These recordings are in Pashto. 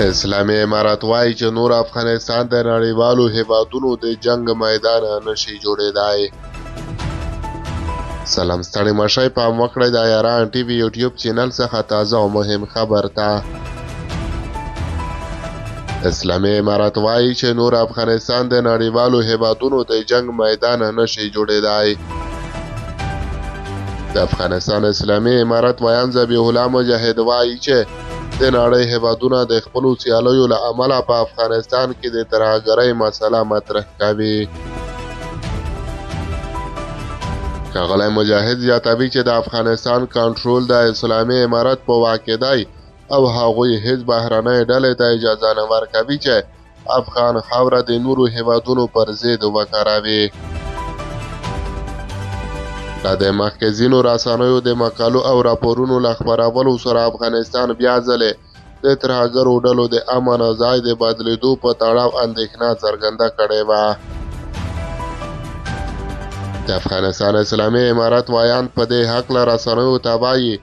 اسلامي امارت وايي چې نور افغانستان د نړیوالو هیوادونو د جنګ میدان نشي جوړېدای. سلام، ستړي مشئ، پام وکړئ د ایران ټي وي یوټیوب چینل څخه تازه او مهم خبر ته. اسلامي امارت وايي چې نور افغانستان د نړیوالو هیوادونو د جنګ میدان نشي جوړېدای. د افغانستان اسلامي امارت ویاند ذبیح الله مجاهد وايي چې د نړۍ هیوادونه د خپلو سیالیو له امله په افغانستان کې د ترهګرۍ مسله مطرح کوي. ښاغلی مجاهد زیاتوي چې د افغانستان کنټرول د اسلامي امارت په واک کې دی او هغوی هیڅ بهرنۍ ډلې ته اجازه نه ورکوي چې افغان خاوره د نورو هیوادونو پر ضد وکاروي. له دې مخکې ځینو رسنیو د مقالو او راپورونو له خپرولو سره افغانستان بیا ځلې د ترهګرو ډلو د امن ځای د بدلېدو په تړاو اندېښنه څرګنده کړې وه. د افغانستان اسلامي امارت ویاند په دې هکله رسنیو ته وایي،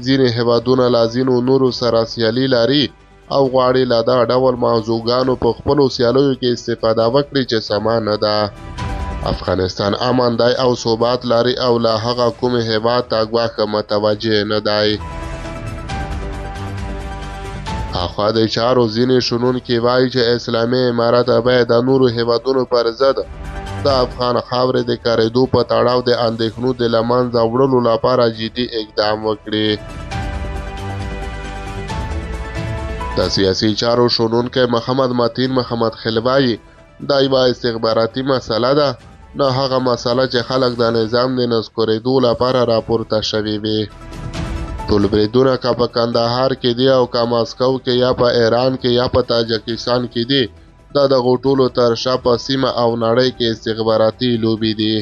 ځینې هیوادونه له ځینو نورو سره سیالي لري او غواړي له دا ډول موضوعګانو په خپلو سیالیو کې استفاده وکړي چې سمه نه ده. افغانستان امن دی او ثبات لري او له هغه کوم هیواد ته ګواښ متوجه نه دی. اخوا د چارو ځینې شنونکي وایي چې اسلامي امارت باید د نورو هیوادونو پر ضد د افغان خاورې د کارېدو په تړاو د اندېښنو د له منځه وړلو لپاره جدي اقدام وکړي. د سیاسي چارو شنونکی محمد متین محمد خیل وایي، دا یوه استخباراتي مسله ده، نه هغه مسله چې خلک د نظام د نسکورېدو لپاره راپورته شوي وي. ټول بریدونه که په کندهار کې دي او که مسکو کې یا په ایران کې یا په تاجکستان کې دي، د دغو ټولو تر شا په سیمه او نړۍ کې استخباراتي لوبې دي.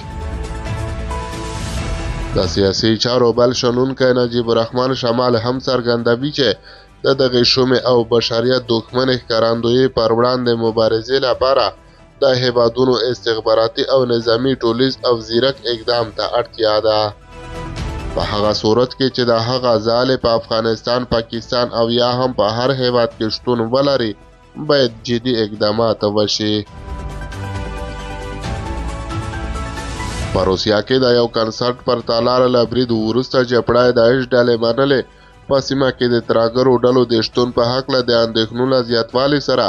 د سیاسي چارو بل شنونکی نجیب الرحمن شمال هم څرګندوي چې د دغې شومې او بشریت دښمنې ښکارندویې پر وړاندې مبارزې لپاره د هیوادونو استخباراتي او نظامي ټولیز او ځیرک اقدام ته اړتیا ده. په هغه صورت کې چې د هغه ځالې په افغانستان، پاکستان او یا هم په هر هیواد کې شتون ولري، باید جدي اقدامات وشي. په روسیا کې د یو کنسرت پر تالار له برید وروسته چې پړه یې داعش ډلې منلې، په سیمه کې د ترهګرو ډلو د شتون په هکله د اندېښنو له زیاتوالي سره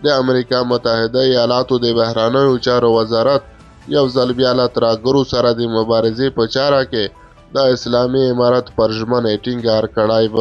د امریکا متحده ایالاتو د بهرنیو چارو وزارت یو ځل بیا له ترهګرو سره د مبارزې په چاره کې د اسلامي امارت پر ژمنې ټینګار کړی و.